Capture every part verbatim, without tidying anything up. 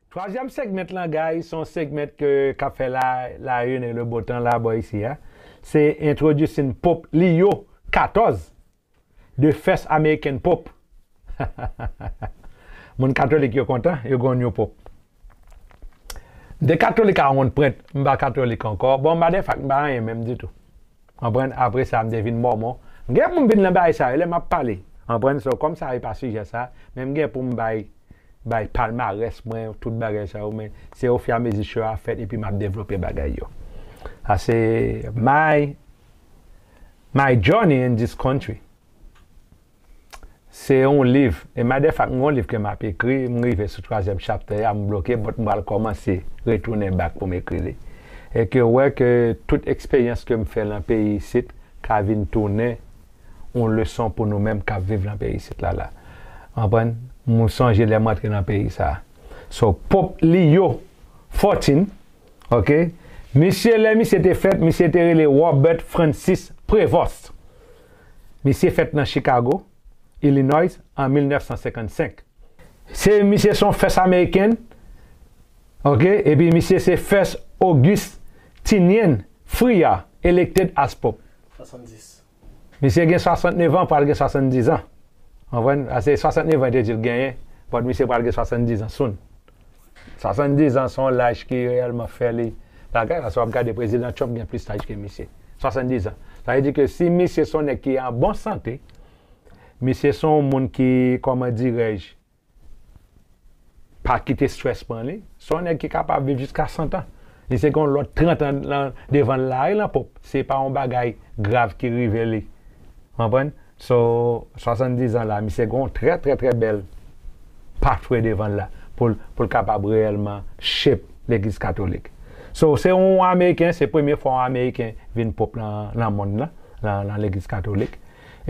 Twazyèm segment lan, guys, se yon segment ke, k ap fè la, la une et le beau temps la bò isi a. Se introducing Pope Leo katòz, the first American Pope. Moun katolik yo kontan, yo gon yon pop. De katolik a wonn prent, m pa katolik ankò. Bon, m pa de fak, m pa anyen menm ditou. Konprann? Apre sa, m te vin mòmon. M gen pou m vin nan bagay sa yo, lè m ap pale. Konprann? So, kòm sa e pa sijè sa, men m gen pou m bay, bay palmarès mwen, tout bagay sa yo, men se ofiramezi show a fèt, epi m ap devlope bagay yo. Sa se my, my journey in this country. Se yon liv, e madefak, m gon liv ke m ap ekri, m rive sou twazyèm chapter a, m bloke, but m pral kòmanse retounen back pou m ekri li. E ke w wè ke tout eksperyans ke m fè nan peyi isit ka vin tounen yon leson pou nou menm k ap viv nan peyi isit la la. Konprann? M sonje lè m antre nan peyi sa. So, Pope Leo fourteen, ok? Misye, lè misye te fèt, misye te rele Robert Francis Prevost. Misye fèt nan Chicago, Illinois, an mil nèf san senkannsenk. Se misye se yon first American, ok? Epi misye se first Augustinian Friar elected as Pope. Swasanndis. Misye gen swasantnèf an, pral gen swasanndiz an. Konprann? Paske swasantnèf an te di l genyen, but misye pral gen swasanndiz an soon. Swasanndiz an se yon laj ki reyèlman fè li bagay, paske w ap gade Prezidan Trump gen plis laj ke misye. Swasanndiz an. Sa vle di ke si misye se yon nèg ki an bon sante, misye se yon moun ki, kòman dirèj, pa kite stress pran li. Se yon nèg ki kapab viv jiska san an. Li se gen yon lòt trant an nan, devan l la, wi, lan pop. Se pa yon bagay grav ki rive li. Konprann? So, swasanndiz an la, misye gen yon trè, trè, trè bèl pathway devan l la pou l, pou l kapab reyèlman shape Legliz Katolik. So, se yon Ameriken, se premye fwa yon Ameriken vin pop nan, nan mond lan, nan, nan Legliz Katolik.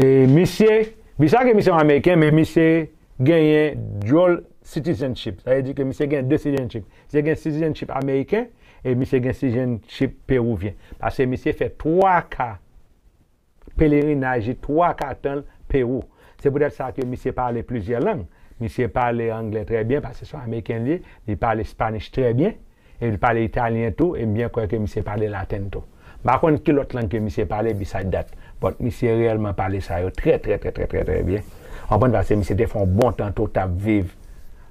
E misye, byen ke misye yon Ameriken, men misye genyen dual citizenship. Sa vle di ke misye gen de citizenship. Misye gen citizenship ameriken e misye gen citizenship pewouvyen. Paske misye fè twa ka pelerinaj li, twa ka tan l Pewou. Se poutèt sa ke misye pale plizyè lang. Misye pale anglè trè byen, paske se yon Ameriken li ye. Li pale Spanish trè byen. E li pale italyen tou, e m byen kwè ke misye pale laten tou. M pa konn ki lòt lang ke misye pale beside that, but misye reyèlman pale sa yo trè, trè, trè, trè, trè, trè byen. Konprann, paske misye te fè yon bon tan tou t ap viv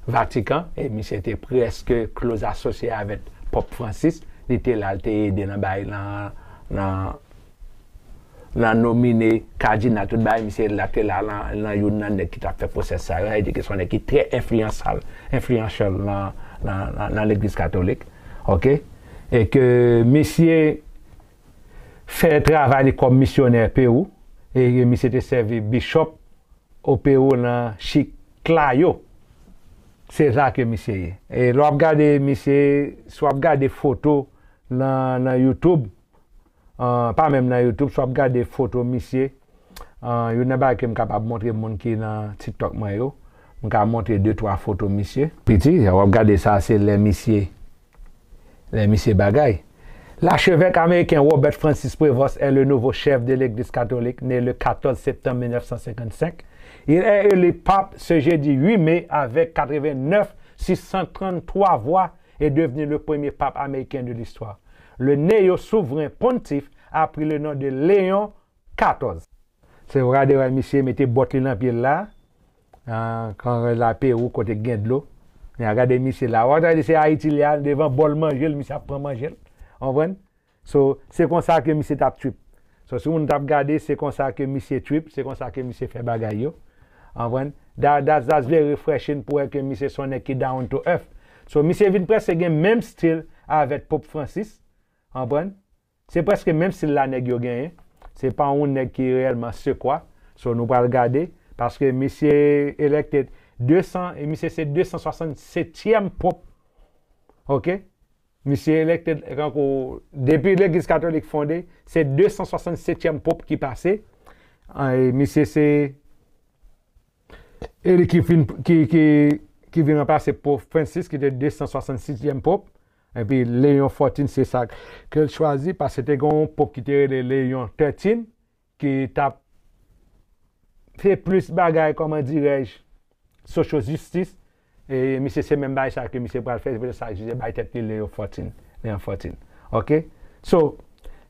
Vatikan, e misye te prèske close asosye avèk Pòp Francis. Li te la, li te ede nan bay, nan, nan, nan nomine kadinal, tout bagay, misye la te la nan, nan youn nan nèg ki t ap fè pwosès sa yo. Sa vle di ke se yon nèg ki trè enfliyansal, influential nan, nan, nan, nan legliz katolik. Ok? E ke misye fè travay li kòm misyonè Pewou, e misye te sèvi bishop o Pewou nan Chiclayo. Se sa ke misye ye. E lè w ap gade misye, si w ap gade foto nan, nan YouTube, ah, pa menm nan YouTube, si w ap gade foto misye, ah, youn nan bagay ke m kapab montre moun ki nan TikTok mwen yo, m ka montre de, twa foto misye. Piti, w ap gade sa, se lè misye, lè misye bagay. L'archevêque américain Robert Francis Prevost est le nouveau chef de l'Église catholique, né le quatorze septembre mille neuf cent cinquante-cinq. Il est élu pape ce jeudi huit mai avec quatre-vingt-neuf sur cent trente-trois voix et devenu le premier pape américain de l'histoire. Le néo-souverain pontife a pris le nom de Léon quatorze. Se w gade wè misye mete bòt li nan pye l la, ah, kan la Pewou kote k gen dlo. Men a gade misye la. W ap gade se Ayiti li a, devan bòl manje l, misye ap pran manje l. Konprann? So, se konsa ke misye t ap trip. So, si moun t ap gade, se konsa ke misye trip, se konsa ke misye fè bagay yo. Konprann? That, that, that's very refreshing pou wè ke misye se yon nèg ki down to earth. So, misye vin prèske gen menm stil avèk Pòp Francis. Konprann? Se prèske menm stil la nèg yo genyen. Se pa yon nèg ki reyèlman sekwa. So, nou pral gade. Paske misye elected de san, e misye se de san swasannsetyèm pòp. Ok? Misye elected, kankou, depi legliz katolik fonde, se de san swasannsetyèm pòp ki pase. E misye se e li ki vin, ki, ki, ki vin ranplase Pòp Francis, ki te de san swasannsizyèm pòp. Epi Leon fourteen, se sa ke l chwazi, paske te gen yon pòp ki te rele Leon thirteen, ki t ap fè plis bagay, kòman dirèj, social justice, E misye se menm bagay sa ke misye pral fè, se poutèt sa misye bay tèt li Leo fourteen, Leon fourteen. Ok? So,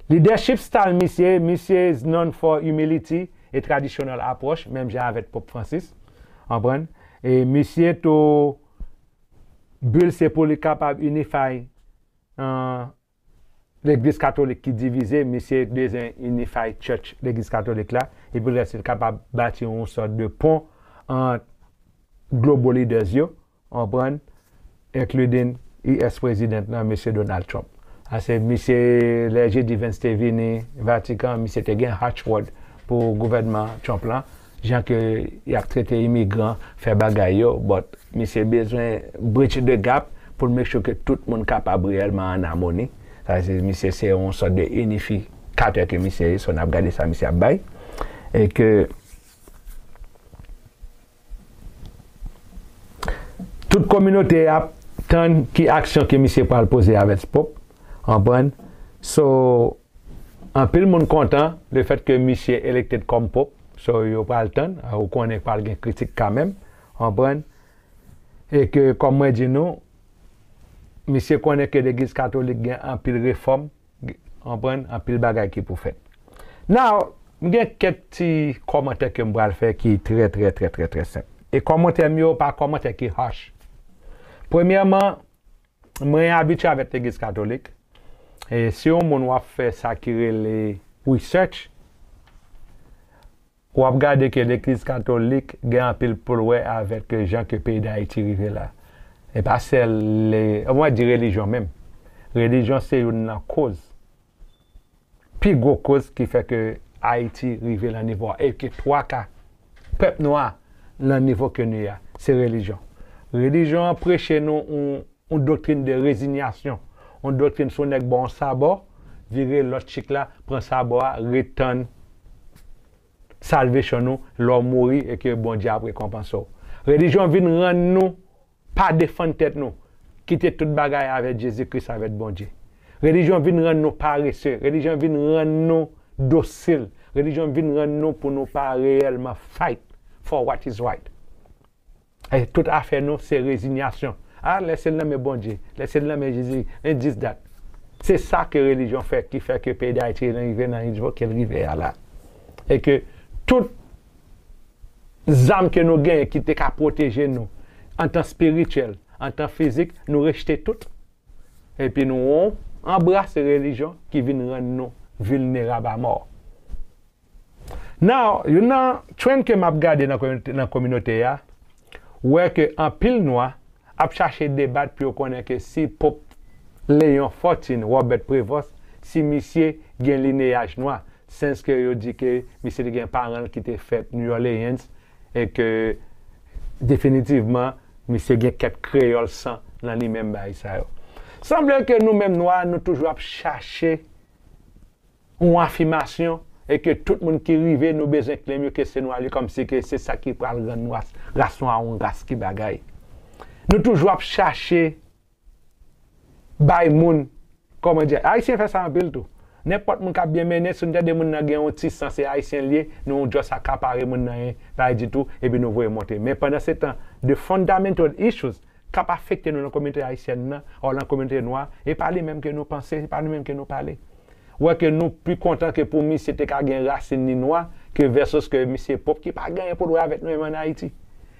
leadership style misye, misye is known for humility e traditional approach, menm jan avèk Pope Francis. Konprann? E misye tou, bi l se pou li kapab unify, uh, Legliz Katolik ki divize, misye bezwen unify church Legliz Katolik la, epi l rete kapab bati yon sòt de pon ant global leaders yo, konprann, including U S President nan, Mesye Donald Trump. Ase misye, lè J D Vance te vini Vatican, misye te gen harsh word pou gouvènman Trump lan, jan ke y ap trete imigran, fè bagay yo, but misye bezwen bridge the gap pou l make sure ke tout moun kapab reyèlman an amoni. Sa se, misye se yon sòt de inifikatè ke misye ye, so n ap gade sa misye ap bay. E ke tout kominote ap tann ki aksyon ke misye pral poze avèk Pope, konprann? So, anpil moun kontan le fèt ke misye elected kòm Pope, so yo pral tann, ou konnen pral gen kritik kanmenm, konprann? E ke, kòm mwen di nou, misye konnen ke Legliz Katolik gen anpil refòm, konprann, anpil bagay ki pou fèt. Now, m gen kèk ti kòmantè ke m pral fè ki trè, trè, trè, trè, trè senp. E kòmantè m yo pa kòmantè ki harsh. Premyèman, mwen abitye avèk Legliz Katolik. E si yon moun w ap fè sa ki rele research, w ap gade ke Legliz Katolik gen anpil pou l wè avèk jan ke peyi Dayiti rive la. E pa sèl, le, mwen di relijyon menm. Relijyon se youn nan koz, pi gwo koz ki fè ke Ayiti rive nan nivo a, e ke twa ka pèp nwa nan nivo ke nou ye a, se relijyon. Relijyon an preche nou yon, yon doktrin de rezinyasyon, yon doktrin si yon nèg ba w yon sabò, vire lòt chik la, pran sabò a, ret tann salvation ou, lè w mouri e ke Bondye ap rekonpanse w. Relijyon vin rann nou pa defann tèt nou, kite tout bagay avèk Jezi Kris, avèk Bondye. Relijyon vin rann nou parese, relijyon vin rann nou dosil, relijyon vin rann nou pou nou pa reyèlman fight for what is right. E tout afè nou se rezinyasyon. A, lèse l nan men Bondye, lèse l nan men Jezi, and this, that. Se sa ke relijyon fè, ki fè ke peyi Dayiti rive nan nivo ke l rive a la. E ke tout zam ke nou genyen ki te ka pwoteje nou, antan espirityèl, antan fizik, nou rejte tout. Epi nou anbrase relijyon ki vin rann nou vilnerab a mò. Now, youn nan trend ke m ap gade nan kominote, nan kominote a, wè ke anpil nwa ap chache debat pou yo konnen ke si Pòp Leon fourteen, Robert Prevost, si misye gen lineyaj nwa, sens ke yo di ke misye te gen paran l ki te fèt New Orleans, e ke definitivman, misye gen kèk kreyòl san nan li menm bagay sa yo. Sanble ke nou menm nwa, nou toujou ap chache yon afimasyon e ke tout moun ki rive, nou bezwen claim yo ke se nwa li, kòmsi ke se sa ki pral rann ras, ras nwa yon ras ki bagay. Nou toujou ap chache bay moun, kòman di, Ayisyen fè sa anpil tou. Nenpòt moun k ap byen mennen, si nou tande moun nan gen yon ti san, se Ayisyen l ye, nou just akapare moun nan, pa ditou, epi nou voye monte. Men pandan se tan, the fundamental issues k ap afekte nou nan kominote ayisyèn nan, or nan kominote nwa, e pa li menm ke nou panse, e pa li menm ke nou pale. Ou wè ke nou pi kontan ke pou misye te ka gen rasin li nwa, ke versus ke misye Pòp ki pa gen anyen pou l wè avèk nou menm ann Ayiti.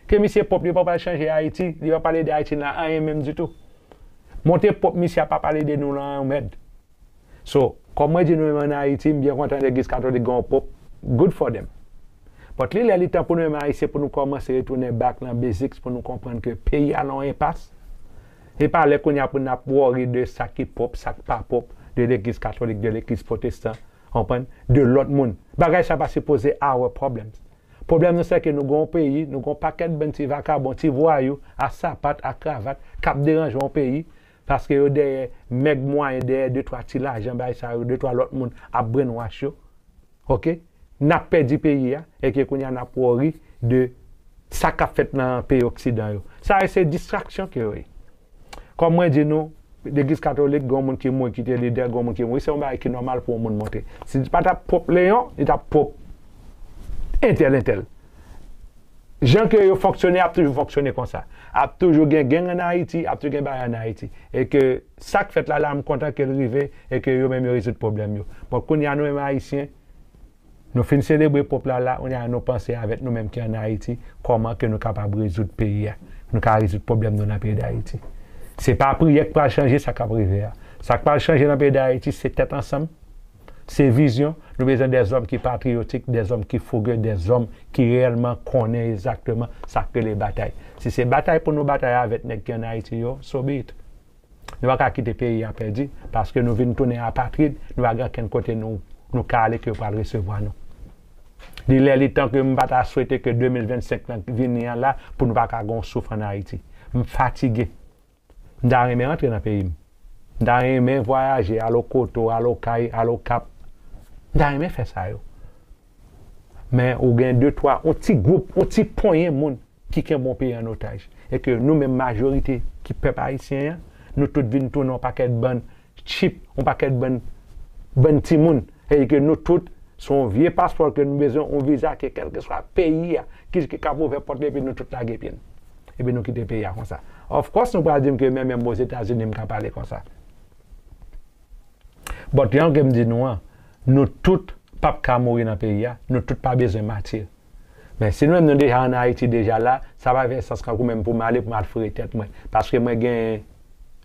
Ke misye Pòp li pa pral chanje Ayiti, li pa pale de Ayiti nan anyen menm ditou. Monte Pòp misye a pa pale de nou nan yon mèd. So, kòm mwen di nou menm ann Ayiti, m byen kontan legliz katolik gen yon Pòp, good for them. But li lè li tan pou nou menm Ayisyen pou nou kòmanse retounen back nan basics pou nou konprann ke peyi a nan yon enpas. E pa lè kounye a pou n ap worry de sa ki Pòp, sa k pa Pòp, de legliz katolik, de legliz pwotestan, konprann, de lòt moun. Bagay sa pa sipoze our problems. Pwoblèm nou se ke nou gen yon peyi, nou gen yon pakèt bann ti vakabon, ti vwayou, a sapat, a kravat, k ap deranje yon peyi, paske yo dèyè mèg mwayen, dèyè de twa ti lajan, bagay sa yo, de twa lòt moun ap brainwash yo. Ok? N ap pèdi peyi a, e ke kounye a n ap worry de sa k ap fèt nan peyi oksidan yo. Sa yo se distraksyon ke yo ye. Kòm mwen di nou, legliz katolik, gen yon moun ki mouri ki te lidè, gen yon moun ki mouri, se yon bagay ki nòmal pou yon moun monte. Si li pa t ap Pòp Leyon, li t ap Pòp entèl, entèl. Jan ke yo fonksyone, ap toujou fonksyone konsa. Ap toujou gen gang ann Ayiti, ap toujou gen bagay ann Ayiti. E ke sa k fèt la, la, m kontan ke l rive, e ke yo menm yo rezoud pwoblèm yo. Bon, kounye a, nou menm Ayisyen, nou fin selebre pòp la, la, kounye a, nou panse avèk nou menm ki ann Ayiti, kòman ke nou kapab rezoud peyi a. Nou ka rezoud pwoblèm nou nan peyi Dayiti. Se pa priyè k pral chanje sa k ap rive a. Sa k pral chanje nan peyi Dayiti, se tèt ansanm, se vizyon. Nou bezwen dèzòm ki patriyotik, dèzòm ki fouge, dèzòm ki reyèlman konnen egzakteman sa k rele batay. Si se batay pou nou batay avèk nèg ki ann Ayiti yo, so be it. Nou pa ka kite peyi a pèdi, paske nou vin tounen apatrid, nou pa gen ankenn kote nou, nou ka ale ke yo pral resevwa nou. Li lè li tan ke m pa ta swete ke de mil vennsenk lan vini an la pou nou pa ka gen yon souf ann Ayiti. M fatige. M ta renmen rantre nan peyi m. M ta renmen vwayaje, al Okoto, al Okay, al Okap. M ta renmen fè sa yo. Men ou gen de, twa, yon ti gwoup, yon ti ponyen moun ki kenbe yon peyi an otaj. E ke nou menm majorite ki pèp ayisyen an, nou tout vin tounen yon pakèt bann chip, yon pakèt bann, bann timoun. E ke nou tout, se yon vye paspò ke nou bezwen, yon viza ke kèlkeswa peyi a, ki, ki kab ouvè pòt li, epi nou tout lage pye n. Epi nou kite peyi a konsa. Of course, nou pral di m ke menm, menm Ozetazini, m ka pale konsa. But jan ke m di nou an, nou tout p ap ka mouri nan peyi a, nou tout pa bezwen mati. Men si nou menm nou deja ann Ayiti deja la, sa pa fè sans kankou menm pou m ale pou m al foure tèt mwen. Paske mwen gen,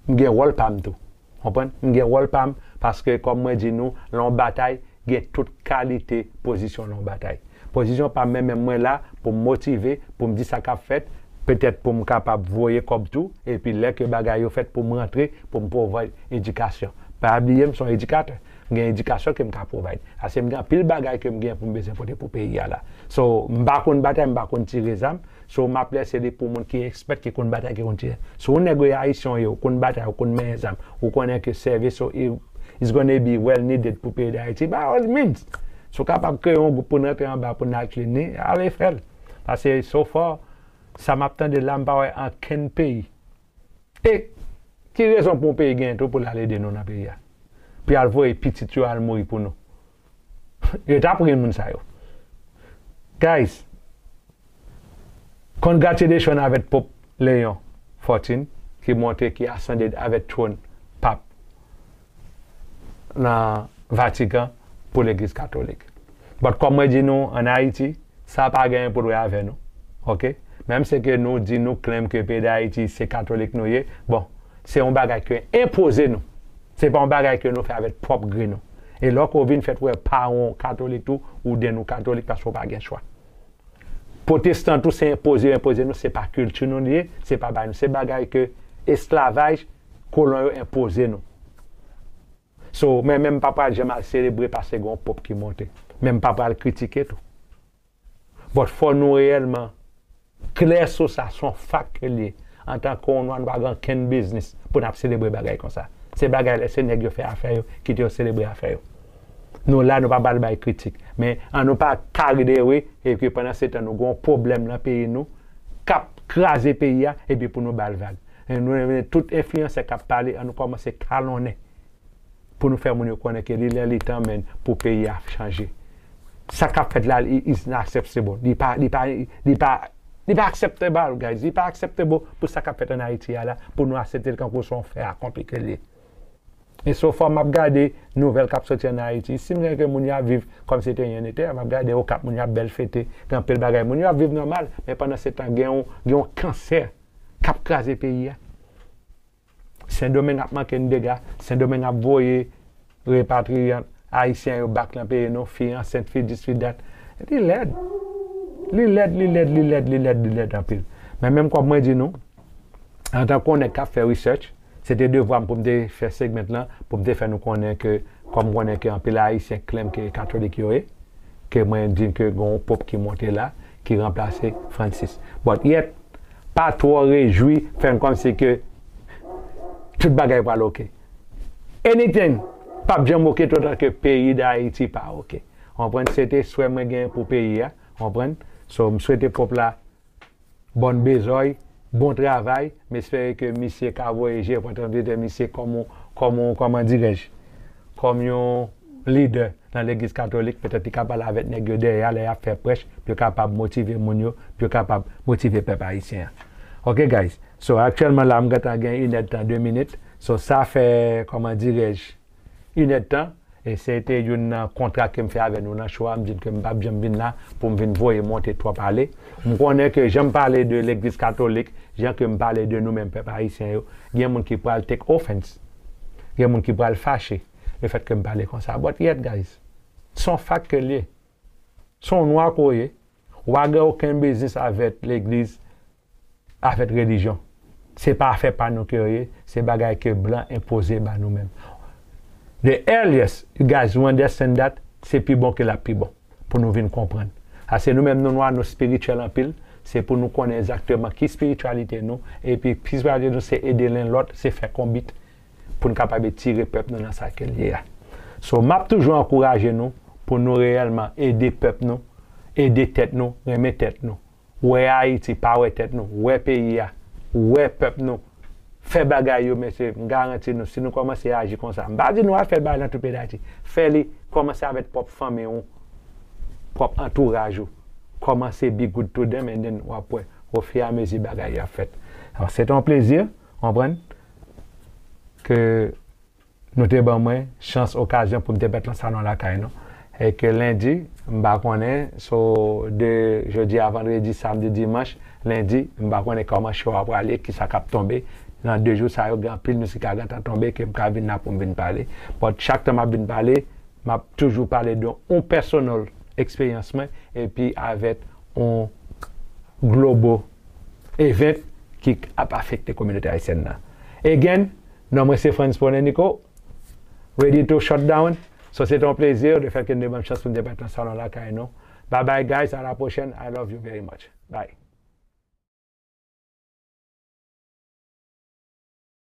m gen wòl pa m tou. Konprann? M gen wòl pa m, paske kòm mwen di nou, lan yon batay, gen tout kalite pozisyon lan yon batay. Pozisyon pa m, men menm mwen la pou m motive, pou m di sa k ap fèt, petèt pou m kapab voye kòb tou, epi lè ke bagay yo fèt pou m rantre, pou m provide edikasyon. Pa bliye m se yon edikatè. M gen edikasyon ke m ka provide. Ase m gen anpil bagay ke m gen pou m bezwen pote pou peyi a la. So, m pa konn batay, m pa konn tire zam. So, m ap lese li pou moun ki ekspè, ki konn batay, ki konn tire. Si w nèg ou ye ayisyen ou ye, ou konn batay, ou konn manyen zam, ou konnen ke service ou i- is gonna be well needed pou peyi Dayiti, by all means. Si w kapab kreye yon gwoup pou n rantre anba, pou n al clean li, ale fè l. Paske so far, sa m ap tande la, m pa wè ankenn peyi. E ki rezon pou yon peyi genyen tou pou l al ede nou nan peyi a? Pou y al voye pitit yo al mouri pou nou. Yo t ap ri moun sa yo. Guys, congratulations avèk Pope Léon fourteen ki monte, ki ascended avèk throne Pap nan Vatican pou Legliz Katolik. But kòm mwen di nou, ann Ayiti, sa pa genyen pou l wè avè nou. Oke? Menm si ke nou di nou claim ke peyi Dayiti se Katolik nou ye, bon, se yon bagay ke enpoze nou. Se pa yon bagay ke nou fè avèk pwòp gri nou. E lè w vin fèt wè pa yon Katolik tou, ou di nou Katolik paske w pa gen chwa. Pwotestan tou se enpoze yo enpoze nou, se pa kilti nou li ye, se pa bagay nou, se bagay ke esklavaj, kolon yo enpoze nou. So, mwen menm m pa pral janm al selebre paske gen yon pòp ki monte. Men m pa pral kritike tou. But fò nou reyèlman klè sou sa, se yon fak ke l ye. Antanke yon nwa, nou pa gen okenn biznis pou n ap selebre bagay konsa. Se bagay lè se nèg yo fè afè yo, kite yo selebre afè yo. Nou la, nou pa pral bay kritik. Men an nou pa kare de we, epi pandan se tan nou gen yon pwoblèm nan peyi nou, k ap kraze peyi a, epi pou nou ba l vag. E nou, tout enfliyansè k ap pale, an nou kòmanse kalonnen pou nou fè moun yo konnen ke li lè li tan, men, pou peyi a chanje. Sa k ap fèt la, li is not acceptable. Li pa, li pa, li pa, li pa acceptable, guys. Li pa acceptable pou sa k ap fèt ann Ayiti a la, pou nou aksepte l kankou se yon fè akonpli ke l ye. E so far m ap gade nouvèl k ap soti ann Ayiti. Si m gen ke moun yo ap viv kòm si te rien n'était, m ap gade Okap, moun yo ap bèl fete, gen anpil bagay. Moun yo ap viv nòmal, men pandan se tan, gen yon, gen yon kansè k ap kraze peyi a. Sendomeng ap manke n dega. Sendomeng ap voye repatriyan ayisyen yo back lan peyi nou, fi ansent, fi dis, fi dat. Li lèd. Li lèd, li lèd, li lèd, li lèd, li lèd anpil. Men menm kòm mwen di nou, antanke yon nèg k ap fè research, se te devwa m pou m te fè segment lan, pou m te fè nou konnen ke, kòm m konnen ke anpil ayisyen claim ke katolik yo ye, ke mwen di ke gen yon pòp ki monte la, ki ranplase Francis. But yet, pa twò rejwi, fè m kòmsi ke tout bagay pral oke. Anything p ap janm oke toutan ke peyi Dayiti pa oke. Konprann? Se te swè mwen genyen pou peyi a. Konprann? So, m swete pòp la bòn bezòy, bon travay. M espere ke misye ka voye Jean Poitras vide misye kòm yon, kòm yon, kòman dirèj, kòm yon, lidè nan legliz katolik, petèt li ka pale avèk nèg yo dèyè a lè y ap fè prèch, pou yo kapab motive moun yo, pou yo kapab motive pèp ayisyen an. Ok, guys. So, aktyèlman la, m gentan gen inèdtan, de minit. So, sa fè, kòman dirèj, inèdtan. E se te youn nan kontra ke m fè avèk nou nan show a. M di n ke m p ap janm vin la pou m vin voye monte twòp ale. M konnen ke jan m pale de legliz katolik, jan ke m pale de nou menm pèp ayisyen yo, gen moun ki pral take offense. Gen moun ki pral fache lefèt ke m pale konsa. But yet, guys, se yon fact ke l ye. Se yon nwa ke w ye. W pa gen okenn biznis avèk legliz, avèk relijyon. Se pa afè pa nou ke yo ye, se bagay ke blan enpoze ba nou menm. The earliest you guys will understand that, se pi bon ke l ap pi bon pou nou vin konprann. Paske nou menm nou nwa, nou spirityèl anpil, se pou nou konnen egzakteman ki spirityalite nou, epi spirityalite nou se ede len lòt, se fè konbit pou n kapab etire pèp nou nan sa ke l ye a. So, m ap toujou ankouraje nou pou nou reyèlman ede pèp nou, ede tèt nou, renmen tèt nou. Wè Ayiti, pa wè tèt nou, wè peyi a, wè pèp nou. Fè bagay yo, mesye, m garanti nou, si nou kòmanse aji konsa, m pa di nou al fè bagay nan tout peyi Dayiti. Fè li, kòmanse avèk pwòp fanmi w, pwòp antouraj ou. Kòmanse be good to them and then w ap wè, ofiramezi bagay yo ap fèt. Alò, se te yon plezi, w konprann, ke nou te ban mwen chans, okazyon pou m te pèt nan salon lakay nou. E ke lendi, m pa konnen, so, de jodi a vandredi, samdi, dimanch, lendi, m pa konnen kòman show a prale, kisa k ap tonbe. Nan de jou sa yo, gen anpil mizik ka gentan tonbe, ke m ka vin la pou m vin pale. But chak tan m ap vin pale, m ap toujou pale de yon personal eksperyans mwen, epi avèk yon global event ki ap afekte kominote ayisyèn nan. Again, non mwen se Frantz Ponenico, ready to shut down. So, se te yon plezi de fèt ke nou te ban m chans pou m te pèt nan salon lakay nou. Bye bye, guys. À la prochaine. I love you very much. Bye.